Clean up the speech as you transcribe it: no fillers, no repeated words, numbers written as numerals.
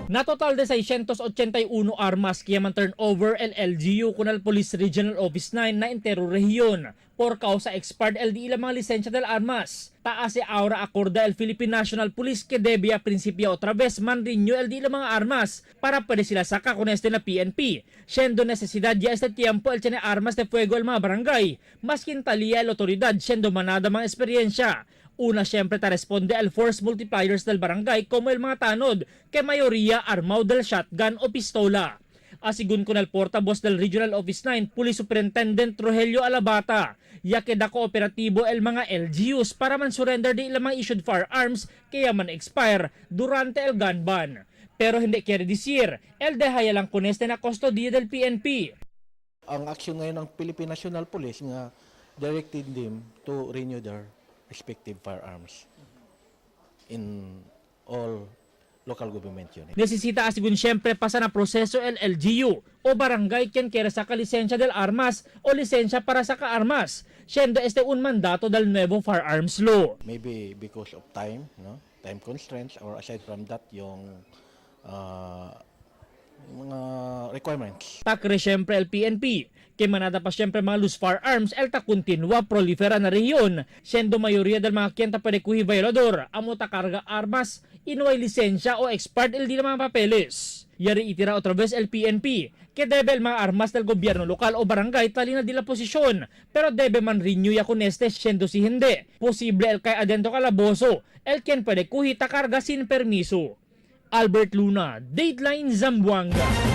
Na total de 681 armas kaya man turnover el LGU kun el Police Regional Office 9 na entero rehiyon por causa expired el di ilang mga lisensya del armas. Taas si Aura acorda el Philippine National Police que debe a principio otra vez man renew el di ilang mga armas para pwede sila saka con este na PNP. Siendo necesidad ya este tiempo el tiene armas de fuego el mga barangay. Mas kintalia el otoridad siendo manada mga experiencia. Una siyempre ta responde al force multipliers del barangay como el mga tanod, que mayoría armado del shotgun o pistola. Asigun con el portavoz del Regional Office 9, Police Superintendent Rogelio Alabata, ya queda kooperatibo el mga LGUs para man surrender di ilang mga issued firearms kaya man expire durante el gun ban. Pero hindi quiere decir, el deja lang con este na custodia del PNP. Ang action ngayon ng Philippine National Police nga directed them to renew their respective firearms in all local government units. Necesita asigun siyempre pasa na proseso el LGU o barangay quien quiere saca lisensya del armas o lisensya para sa armas, siendo este un mandato del nuevo firearms law. Maybe because of time, no? Time constraints, or aside from that yung mga requirements. Takre siyempre el PNP, que manada pa siyempre mga loose firearms el ta continua prolifera na rehiyon, siendo mayoría del mga quien ta pwede kuhi violador, amo ta carga armas, inuay lisensya o expired el di na mga papeles. Yari itira otra vez el PNP, que debe el mga armas del gobyerno lokal o barangay tali na di la posisyon, pero debe man renew ya con este siendo si hindi. Posible el kay adentro calabozo, el quien pwede kuhi ta carga sin permiso. Albert Luna, Dateline Zamboanga.